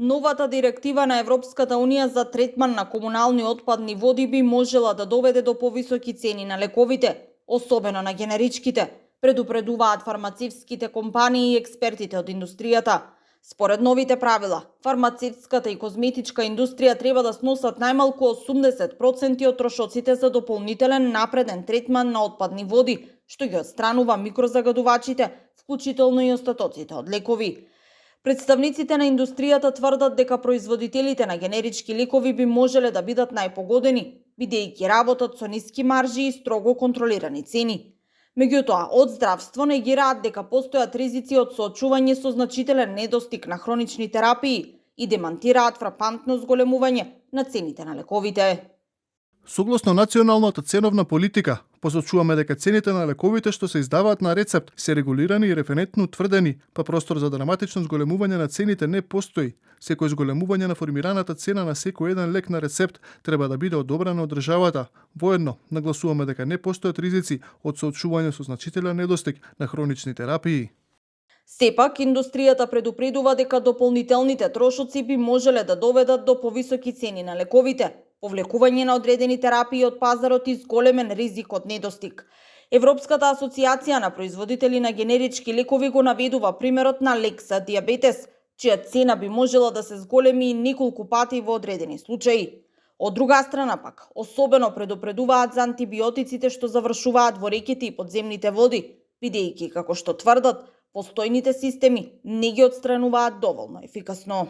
Новата директива на Европската Унија за третман на комунални отпадни води би можела да доведе до повисоки цени на лековите, особено на генеричките, предупредуваат фармацевтските компании и експертите од индустријата. Според новите правила, фармацевтската и козметичка индустрија треба да сносат најмалку 80% од трошоците за дополнителен напреден третман на отпадни води, што ги отстранува микрозагадувачите, вклучително и остатоците од лекови. Представниците на индустријата тврдат дека производителите на генерички лекови би можеле да бидат најпогодени, бидејќи работат со ниски маржи и строго контролирани цени. Меѓутоа, од здравство негираат дека постојат ризици од соочување со значителен недостиг на хронични терапии и демантираат фрапантно зголемување на цените на лековите. Согласно националната ценовна политика, посочуваме дека цените на лековите што се издаваат на рецепт се регулирани и референтно утврдени, па простор за драматично зголемување на цените не постои. Секој зголемување на формираната цена на секој еден лек на рецепт треба да биде одобрено од државата. Воедно, нагласуваме дека не постојат ризици од соочување со значителен недостиг на хронични терапии. Сепак, индустријата предупредува дека дополнителните трошоци би можеле да доведат до повисоки цени на лековите, повлекување на одредени терапии од пазарот и зголемен ризик од недостиг. Европската асоциација на производители на генерички лекови го наведува примерот на лек за дијабетес, чија цена би можела да се зголеми и неколку пати во одредени случаи. Од друга страна пак, особено предупредуваат за антибиотиците што завршуваат во реките и подземните води, бидејќи, како што тврдат, постојните системи не ги отстрануваат доволно ефикасно.